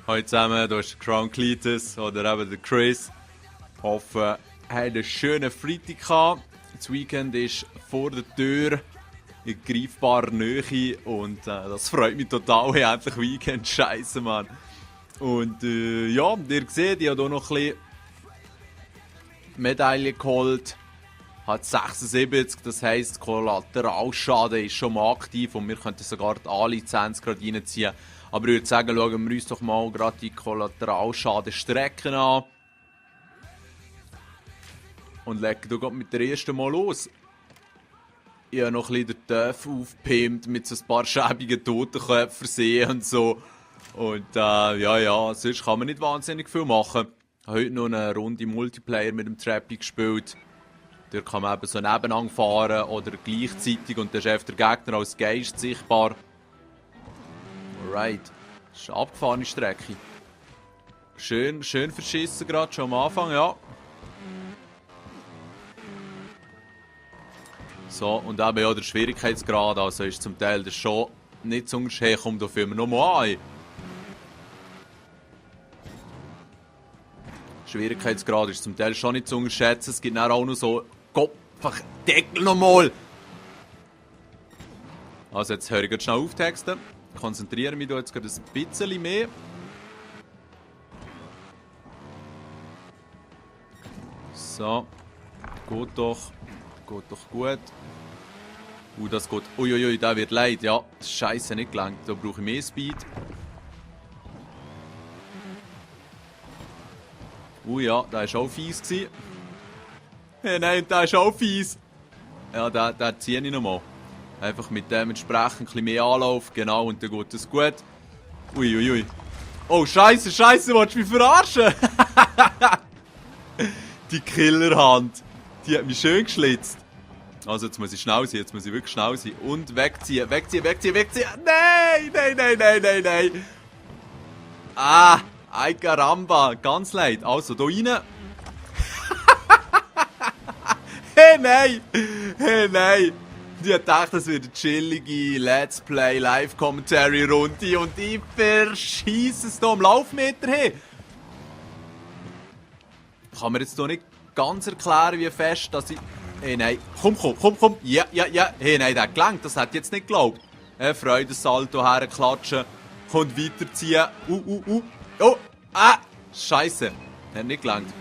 Hallo zusammen, hier ist Crown Cletus oder eben der Chris. Ich hoffe, ihr habt einen schönen Freitag gehabt. Das Weekend ist vor der Tür in greifbarer Nähe und das freut mich total. Ich habe endlich Weekend, scheiße, Mann. Und ja, ihr seht, ich habe hier noch ein bisschen Medaillen geholt. Hat 76, das heisst, Kollateralschaden ist schon mal aktiv und wir könnten sogar die A-Lizenz gerade reinziehen. Aber ich würde sagen, schauen wir uns doch mal gerade die Kollateralschadenstrecken an. Und legen hier mit der ersten mal los. Ich habe noch ein bisschen den Töff aufgepimpt, mit so ein paar schäbigen Totenköpfen versehen und so. Und ja, sonst kann man nicht wahnsinnig viel machen. Ich habe heute noch eine Runde Multiplayer mit dem Trappy gespielt. Dort kann man eben so nebeneinander fahren oder gleichzeitig und dann ist einfach der Gegner als Geist sichtbar. Alright, das ist eine abgefahrene Strecke. Schön verschissen gerade, schon am Anfang, ja. So, und eben ja der Schwierigkeitsgrad, also ist zum Teil das schon nicht zu unterschätzen, kommt auf immer noch mal an. Schwierigkeitsgrad ist zum Teil schon nicht zu unterschätzen, es gibt dann auch noch so Kopf, Deckel nochmal! Also jetzt höre ich jetzt schnell auf Texten. Konzentriere mich da jetzt gerade ein bisschen mehr. So. Geht doch gut. Das geht. Uiuiui, der wird leid. Ja, scheiße, nicht gelangt. Da brauche ich mehr Speed. Ja, der war auch fies gewesen. Hey, nein, der ist auch fies. Ja, den ziehe ich nochmal. Einfach mit dem entsprechend ein bisschen mehr Anlauf. Genau, und dann geht es gut. Uiuiui. Oh, scheiße, willst du mich verarschen? Die Killerhand. Die hat mich schön geschlitzt. Also, jetzt muss ich schnell sein, jetzt muss ich wirklich schnell sein. Und wegziehen. Nein. Ah, ay caramba. Ganz leid. Also, da rein. Hey, nein. Ich dachte, das wird eine chillige Let's Play Live-Commentary-Runde und ich verschieße es hier am Laufmeter hin. Ich kann mir jetzt hier nicht ganz erklären, wie fest, dass ich... Hey, nein. Komm. Ja. Hey, nein, der hat gelangt. Das hätte ich jetzt nicht geglaubt. Freudensalto herklatschen. Und weiterziehen. Oh, Scheiße. Hat nicht gelangt.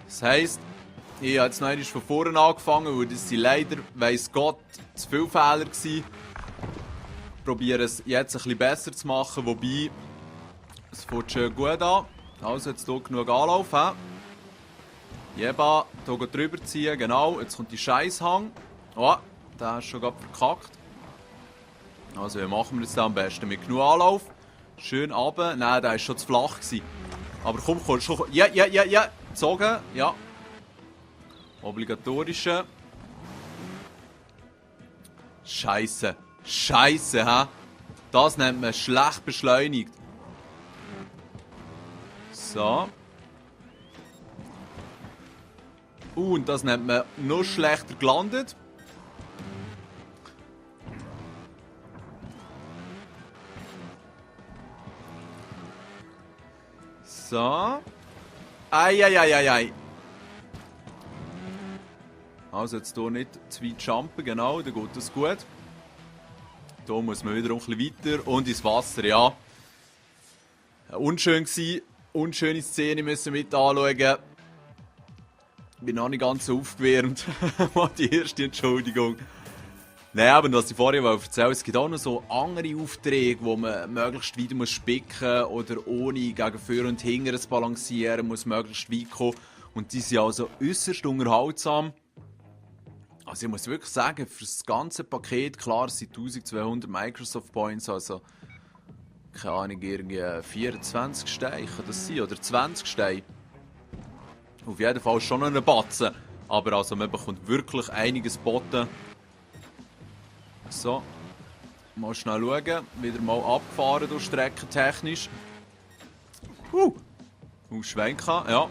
Das heisst, ich habe jetzt noch einmal von vorne angefangen, weil das sind leider, weiss Gott, zu viele Fehler gewesen. Ich probiere es jetzt ein bisschen besser zu machen, wobei es fängt schön gut an. Also jetzt hier genug Anlauf. Jeba, hier drüber ziehen, genau. Jetzt kommt die Scheisshang. Oh, der ist schon gerade verkackt. Also wie machen wir das am besten? Mit genug Anlauf. Schön runter. Nein, der war schon zu flach gewesen. Aber komm. Ja. Gezogen, ja. Obligatorische. Scheiße, hä? Das nennt man schlecht beschleunigt. So. Und das nennt man noch schlechter gelandet. So. Ei. Also jetzt hier nicht zu weit jumpen, genau, dann geht das gut. Hier muss man wieder ein bisschen weiter und ins Wasser, ja. Unschön gewesen, unschöne Szene müssen wir mit anschauen. Bin noch nicht ganz so aufgewärmt. Mal die erste Entschuldigung. Nein, aber was ich vorher erzählt, es gibt auch noch so andere Aufträge, wo man möglichst weit muss spicken oder ohne gegen Vor und Hinten zu balancieren, muss möglichst weit kommen. Und die sind also äußerst unterhaltsam. Also ich muss wirklich sagen, für das ganze Paket, klar, es sind 1200 Microsoft Points, also keine Ahnung, irgendwie 24 Steine kann das sein, oder 20 Steine. Auf jeden Fall schon noch einen Batzen, aber also man bekommt wirklich einiges geboten. So, mal schnell schauen, wieder mal abgefahren durch Strecken technisch. Schwenken, ja.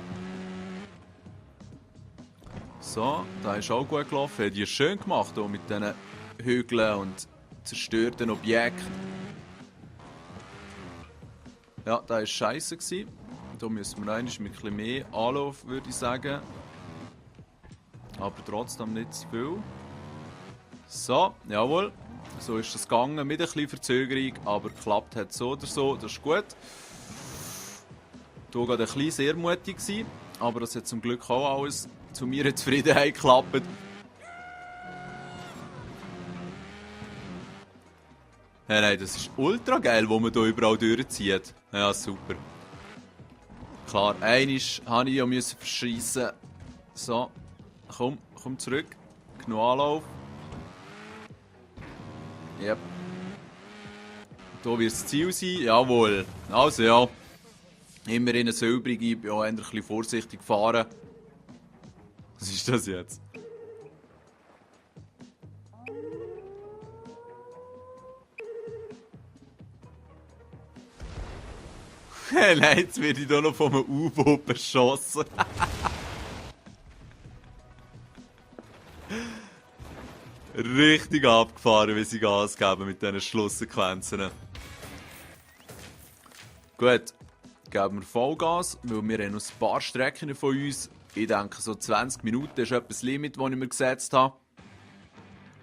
So, da ist auch gut gelaufen. Die ist schön gemacht hier mit diesen Hügeln und zerstörten Objekte. Ja, das war scheiße. Da müssen wir eigentlich mit ein bisschen mehr Anlauf, würde ich sagen. Aber trotzdem nicht zu viel. So, jawohl. So ist es gegangen, mit ein bisschen Verzögerung, aber geklappt hat so oder so, das ist gut. Hier war ein bisschen sehr mutig, aber das hat zum Glück auch alles zu meiner Zufriedenheit geklappt. Ja, nein, das ist ultra geil, wo man hier überall durchzieht. Ja, super. Klar, einmal musste ich ja verschiessen. So, komm zurück. Genug Anlauf. Yep. Hier wird das Ziel sein, jawohl. Also ja, immerhin eine silbrige, ich bin auch ein bisschen vorsichtig gefahren. Was ist das jetzt? Nein, jetzt werde ich hier noch von einem U-Boot beschossen. Richtig abgefahren, wie sie Gas geben mit diesen Schlusssequenzen. Gut, geben wir Vollgas, weil wir haben noch ein paar Strecken von uns. Ich denke, so 20 Minuten ist etwas Limit, das ich mir gesetzt habe.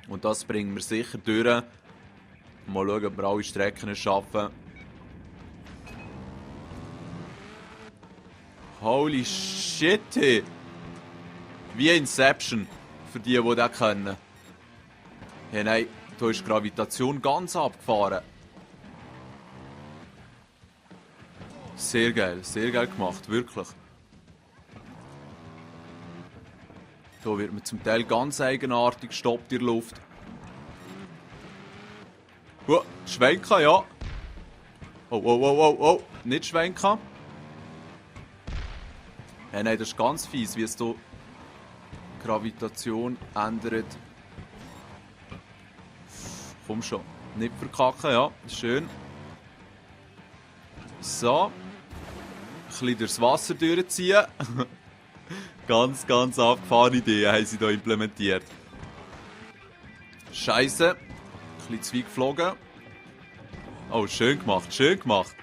Und das bringen wir sicher durch. Mal schauen, ob wir alle Strecken schaffen. Holy shit! Hey. Wie Inception, für die das kennen. Hey, nein, da ist die Gravitation ganz abgefahren. Sehr geil gemacht, wirklich. Hier wird man zum Teil ganz eigenartig gestoppt in der Luft. Schwenken, ja. Oh, nicht schwenken. Hey, nein, das ist ganz fies, wie es hier Gravitation ändert. Komm schon, nicht verkacken, ja, schön. So. Ein bisschen durchs Wasser durchziehen. Ganz abgefahrene Idee haben sie hier implementiert. Scheiße. Ein bisschen zu weit geflogen. Oh, schön gemacht.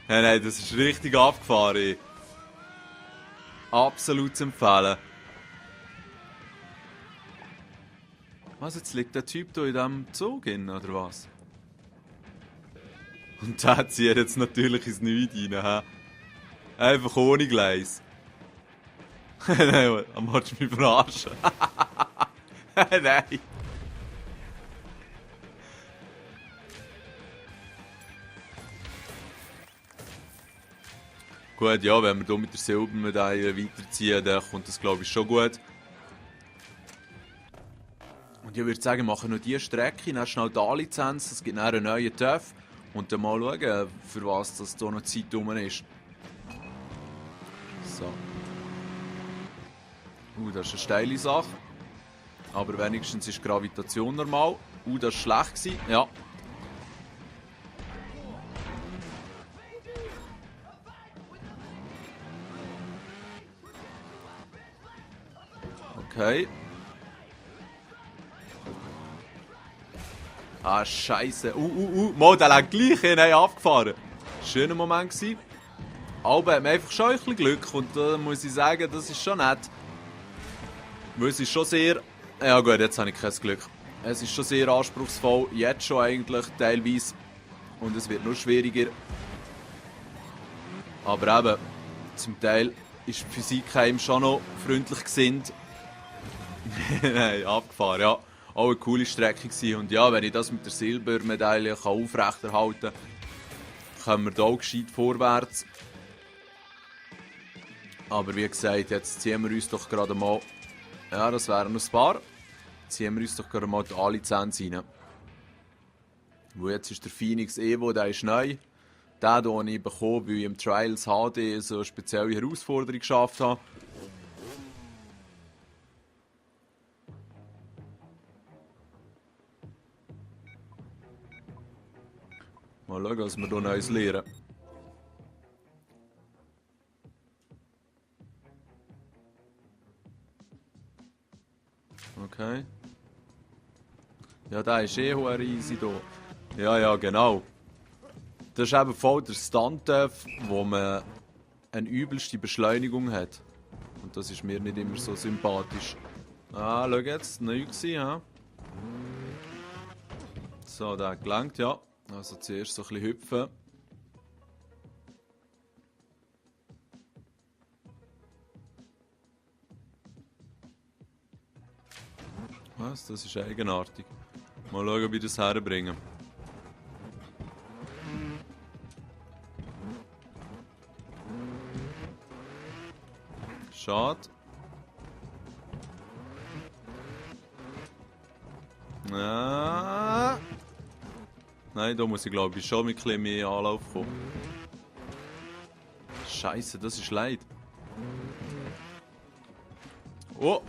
Ja, nein, das ist richtig abgefahren. Absolut zu empfehlen. Was, jetzt liegt der Typ hier in diesem Zug in, oder was? Und der zieht jetzt natürlich ins Nichts rein, he? Einfach ohne Gleis. Nein, am willst du mich verarschen? Nein. Gut, ja, wenn wir hier mit der Silbermedaille weiterziehen, dann kommt das, glaube ich, schon gut. Und ich würde sagen, wir machen noch diese Strecke, dann schnell die A-Lizenz, es gibt dann einen neuen TÜV. Und dann mal schauen, für was das hier noch Zeit rum ist. So. Das ist eine steile Sache. Aber wenigstens ist die Gravitation normal. Das war schlecht. Ja. Okay. Ah, Scheiße. Mal, der lag gleich abgefahren. Schöner Moment gewesen. Aber hat man einfach schon ein bisschen Glück. Und da muss ich sagen, das ist schon nett. Weil es ist schon sehr... Ja gut, jetzt habe ich kein Glück. Es ist schon sehr anspruchsvoll. Jetzt schon eigentlich teilweise. Und es wird nur schwieriger. Aber eben, zum Teil ist die Physik einem schon noch freundlich gesinnt. Nein, abgefahren, ja. Auch eine coole Strecke gewesen. Und ja, wenn ich das mit der Silbermedaille aufrechterhalten kann, kommen wir da auch gescheit vorwärts. Aber wie gesagt, jetzt ziehen wir uns doch gerade mal... Ja, das wären noch ein paar. Ziehen wir uns doch gerade mal die A-Lizenz rein. Wo jetzt ist der Phoenix Evo, der ist neu. Den hier habe ich bekommen, weil ich im Trials HD so eine spezielle Herausforderung geschafft habe. Mal schauen, was wir hier Neues lernen. Okay. Ja, der ist eh hoher easy hier. Ja, ja, genau. Das ist eben voll der Stunt-Dev, wo man eine übelste Beschleunigung hat. Und das ist mir nicht immer so sympathisch. Ah, schau jetzt, neu gewesen, ja. So, der hat gelangt, ja. Also zuerst so ein bisschen hüpfen. Was? Das ist eigenartig. Mal schauen, ob ich das herbringe. Schade. Ah. Nein, da muss ich glaube ich schon mit ein bisschen mehr Anlauf kommen. Scheiße, das ist leid. Oh!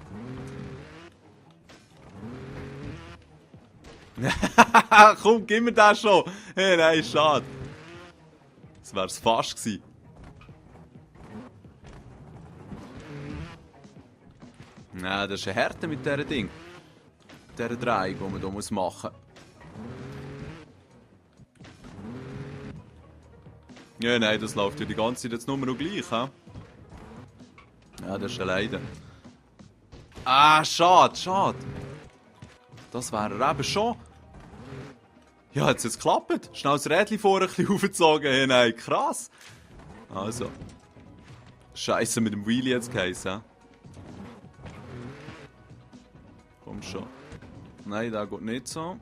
Komm, gib mir das schon! Hey, nein, schade. Das wär's fast gewesen. Nein, das ist eine Härte mit diesem Ding. Mit dieser Drehung, die man hier machen muss. Ja, nein, das läuft ja die ganze Zeit jetzt nur noch gleich, he? Ja, das ist ein Leiden. Ah, schade, schade. Das wäre er eben schon. Ja, hat es jetzt geklappt? Schnell das Rädchen vorher ein bisschen aufgezogen. Hey, nein, krass. Also. Scheiße mit dem Wheelie jetzt geheißen. Komm schon. Nein, der geht nicht so.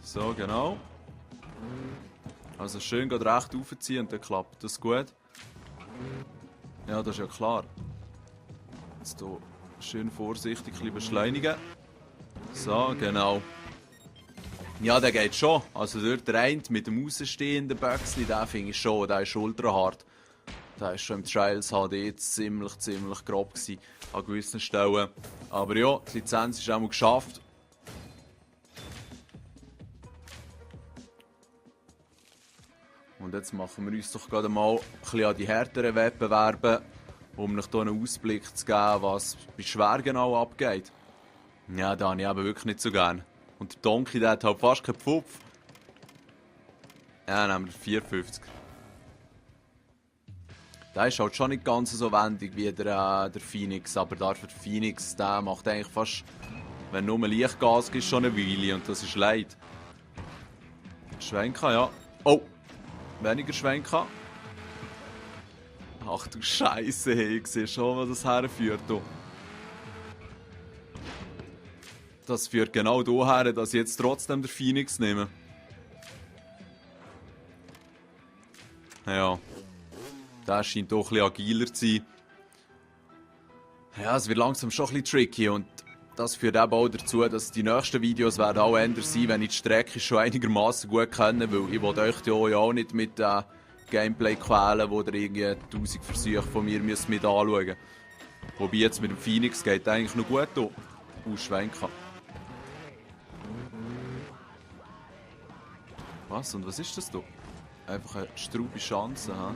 So, genau. Also schön recht aufziehen und dann klappt das gut. Ja, das ist ja klar. Jetzt hier schön vorsichtig ein bisschen beschleunigen. So, genau. Ja, der geht schon. Also dort der eine mit dem rausstehenden Böckchen, den finde ich schon, der ist ultrahart. Der war schon im Trials HD ziemlich grob gewesen, an gewissen Stellen. Aber ja, die Lizenz ist auch mal geschafft. Und jetzt machen wir uns doch gerade mal ein bisschen an die härteren Wettbewerbe, um euch hier einen Ausblick zu geben, was bei schwer genau abgeht. Ja, da habe ich eben wirklich nicht so gern. Und der Donkey, der hat halt fast keinen Pfupf. Ja, dann nehmen wir 54. Der ist halt schon nicht ganz so wendig wie der Phoenix, aber dafür der Phoenix, der macht eigentlich fast, wenn nur Lichtgas gibt, schon eine Weile und das ist leid. Schwenken, ja. Oh! Weniger Schwenken. Ach du Scheiße, hey, ich sehe schon, wo das herführt. Hier. Das führt genau daher, dass ich jetzt trotzdem den Phoenix nehme. Ja. Der scheint doch ein bisschen agiler zu sein. Ja, es wird langsam schon ein bisschen tricky und das führt eben auch dazu, dass die nächsten Videos werden auch anders sein, wenn ich die Strecke schon einigermaßen gut kenne, weil ich will euch ja auch nicht mit Gameplay quälen, wo ihr irgendwie 1000 Versuche von mir mit anschauen müsst. Wobei jetzt mit dem Phoenix geht eigentlich noch gut hier. Ausschwenken. Was? Und was ist das hier? Einfach eine straube Chance, hä?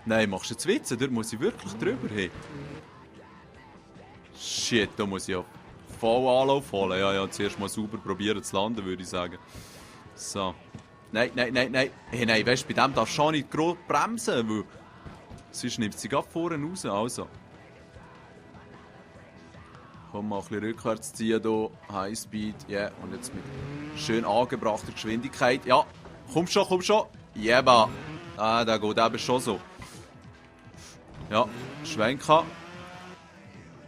Nein, machst du jetzt Witze? Dort muss ich wirklich drüber hin. Shit, da muss ich ja voll Anlauf holen. Ja, ja, zuerst mal sauber probieren zu landen, würde ich sagen. So. Nein, nein, nein, nein. Hey, nein, weißt du, bei dem darfst du schon nicht groß bremsen, weil sonst nimmt sie gerade vorne raus. Also. Komm mal ein bisschen rückwärts ziehen hier. Highspeed, ja. Yeah. Und jetzt mit schön angebrachter Geschwindigkeit. Ja, komm schon, komm schon. Jeba. Ah, der geht eben schon so. Ja, schwenken.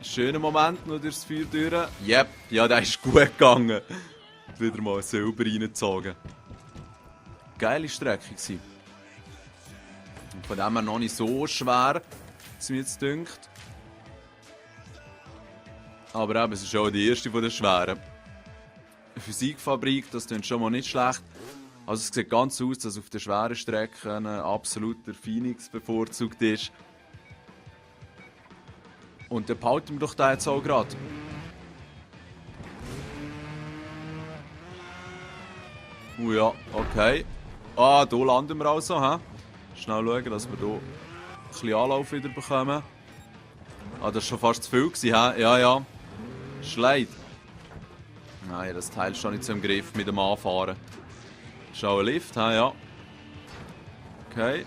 Schöner Moment noch durchs Feuer durch. Yep, ja, der ist gut gegangen. Wieder mal Silber reingezogen. Geile Strecke gewesen. Und von dem her noch nicht so schwer, was mir jetzt dünkt. Aber eben, es ist auch die erste von den schweren. Physikfabrik, das klingt schon mal nicht schlecht. Also es sieht ganz aus, dass auf den schweren Strecken absolut der Phoenix bevorzugt ist. Und dann behalten wir doch den jetzt auch gerade. Ja, okay. Ah, hier landen wir also, hä? Schnell schauen, dass wir hier bisschen Anlauf wieder bekommen. Ah, das war schon fast zu viel gewesen, hä? Ja, ja. Schleit. Nein, das Teil ist schon nicht so im Griff mit dem Anfahren. Schau, ein Lift, hä? Ja. Okay.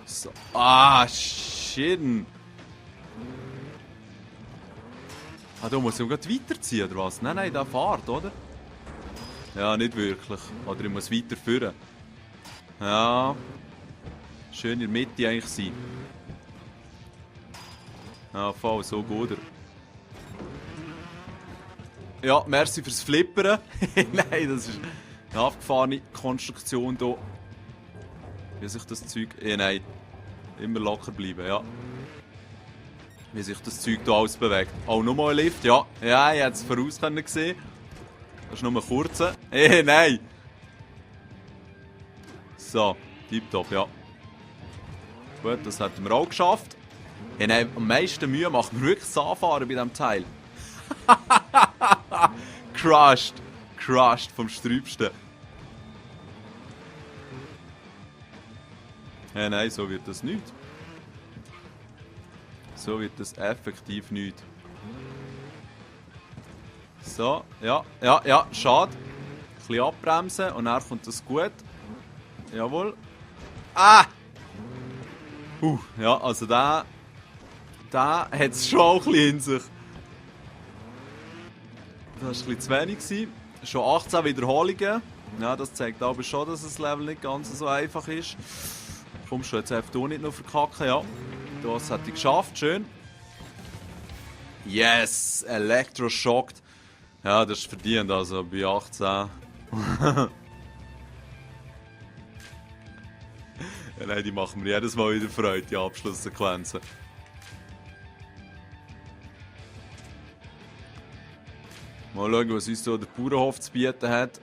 So. Ah, shit. Ah, da muss ich gerade weiterziehen, oder was? Nein, nein, der fährt, oder? Ja, nicht wirklich. Oder ich muss weiterführen. Ja. Schön in der Mitte eigentlich sein. Ja, voll, so gut. Ja, merci fürs Flippern. Nein, das ist eine abgefahrene Konstruktion hier. Wie sich das Zeug... nein. Immer locker bleiben, ja. Wie sich das Zeug hier alles bewegt. Oh, nochmal ein Lift, ja. Ja, ich hätte es voraus gesehen. Das ist nur ein kurzer. Nein! So, tipptopp, ja. Gut, das hätten wir auch geschafft. Nein, am meisten Mühe macht mir wirklich das Anfahren bei diesem Teil. Crushed. Crushed vom Sträubsten. Nein, so wird das nicht. So wird das effektiv nicht. So, ja, ja, ja, schade. Ein bisschen abbremsen und dann kommt das gut. Jawohl. Ah! Ja, also der hat es schon auch ein bisschen in sich. Das war ein bisschen zu wenig gewesen. Schon 18 Wiederholungen. Ja, das zeigt aber schon, dass das Level nicht ganz so einfach ist. Kommst du jetzt einfach hier nicht noch verkacken, ja. Das hat ich geschafft, schön. Yes, Elektroschocked. Ja, das ist verdient, also bei 18. Ja, nein, die machen mir jedes Mal wieder Freude, die Abschlusssequenzen. Mal schauen, was uns so der Bauernhof zu bieten hat.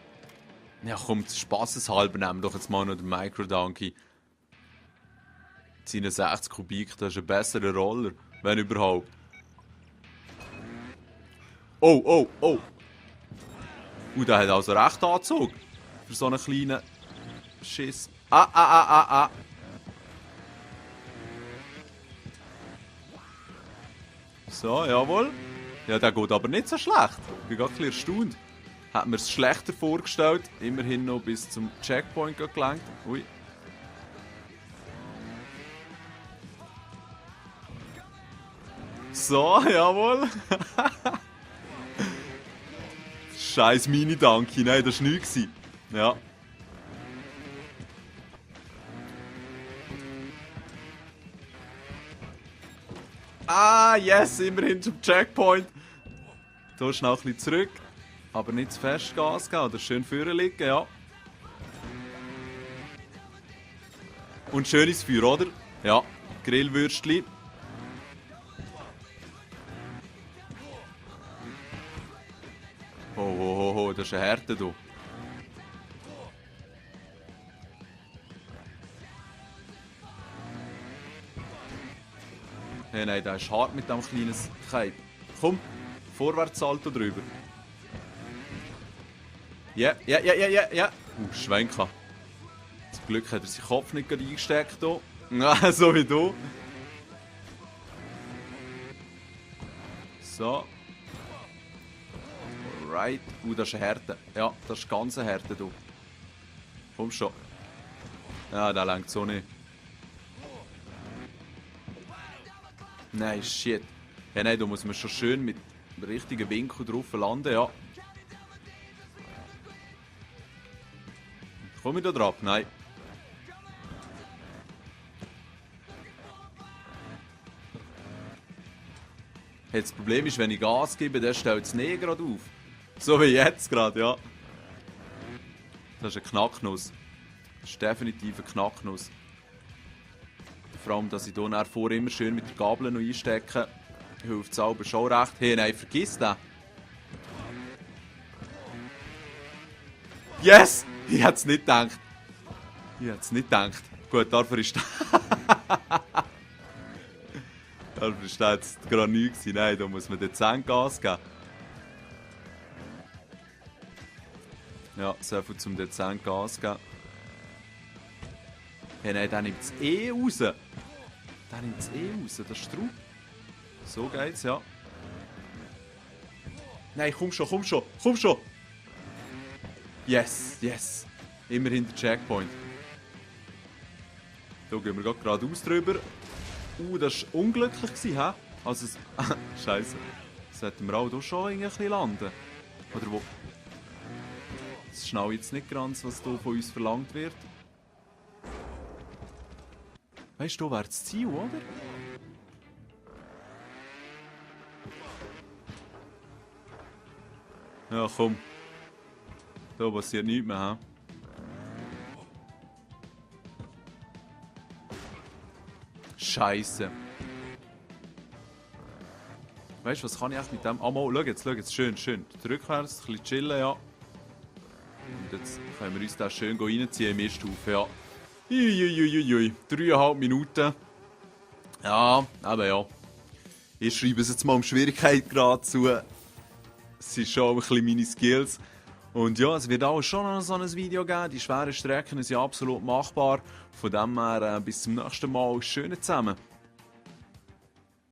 Ja, komm, spaßeshalber nehmen wir doch jetzt mal noch den Micro-Donkey. 60 Kubik, das ist ein besserer Roller, wenn überhaupt. Oh, oh, oh! Der hat also recht Anzug. Für so einen kleinen Schiss. Ah. So, jawohl. Ja, der geht aber nicht so schlecht. Ich bin gerade ein bisschen erstaunt. Hat mir es schlechter vorgestellt. Immerhin noch bis zum Checkpoint gelangt. Ui. So, jawohl. Scheiß Mini-Donkey. Nein, das war nichts. Ja. Ah, yes, immerhin zum Checkpoint. Hier schnell ein bisschen zurück. Aber nicht zu fest Gas geben, oder schön vorne liegen, ja. Und schönes Feuer, oder? Ja, Grillwürstchen. Oh, das ist eine Härte hier. Hey, nein, der ist hart mit dem kleinen Cape. Komm, Vorwärtssalto drüber. Ja. Schwenka. Zum Glück hat er seinen Kopf nicht gerade eingesteckt hier. Ja, so wie du. So. Alright. Das ist eine Härte. Ja, das ist ganz eine Härte hier. Komm schon. Ja, der lenkt so nicht. Nein, shit. Ja, nein, da muss man schon schön mit dem richtigen Winkel drauf landen, ja. Komm ich da drauf? Nein. Das Problem ist, wenn ich Gas gebe, dann stellt es nicht gerade auf. So wie jetzt gerade, ja. Das ist eine Knacknuss. Das ist definitiv eine Knacknuss. Vor allem, dass ich hier vor immer schön mit der Gabel noch einstecke, hilft es aber schon recht. Hey, nein, vergiss den. Yes! Ich hätte es nicht gedacht. Gut, dafür ist dafür ist das jetzt gerade nichts. Nein, da muss man dezent Gas geben. Ja, so viel zum dezent Gas geben. Okay, nein, der nimmt es eh raus. Der nimmt es eh raus, das ist true. So geht's, ja. Nein, komm schon, komm schon, komm schon! Yes, yes. Immerhin der Checkpoint. Da gehen wir geradeaus drüber. Das war unglücklich, hä? Also, Scheiße. Sollten wir auch hier schon ein bisschen landen? Oder wo? Das schnell jetzt nicht ganz, was hier von uns verlangt wird. Weißt du, wäre das Ziel, oder? Ja, komm. Da passiert nichts mehr, hä? Scheiße. Weißt du, was kann ich echt mit dem... Ah, mal, schau jetzt, schön, schön. Rückwärts, ein bisschen chillen, ja. Und jetzt können wir uns da schön reinziehen im ersten Stufe, ja. Uiuiuiui, 3,5 Minuten. Ja, aber ja. Ich schreibe es jetzt mal um Schwierigkeitsgrad zu. Es sind schon ein bisschen meine Skills. Und ja, es wird auch schon noch so ein Video geben. Die schweren Strecken sind absolut machbar. Von dem her, bis zum nächsten Mal. Schön zusammen.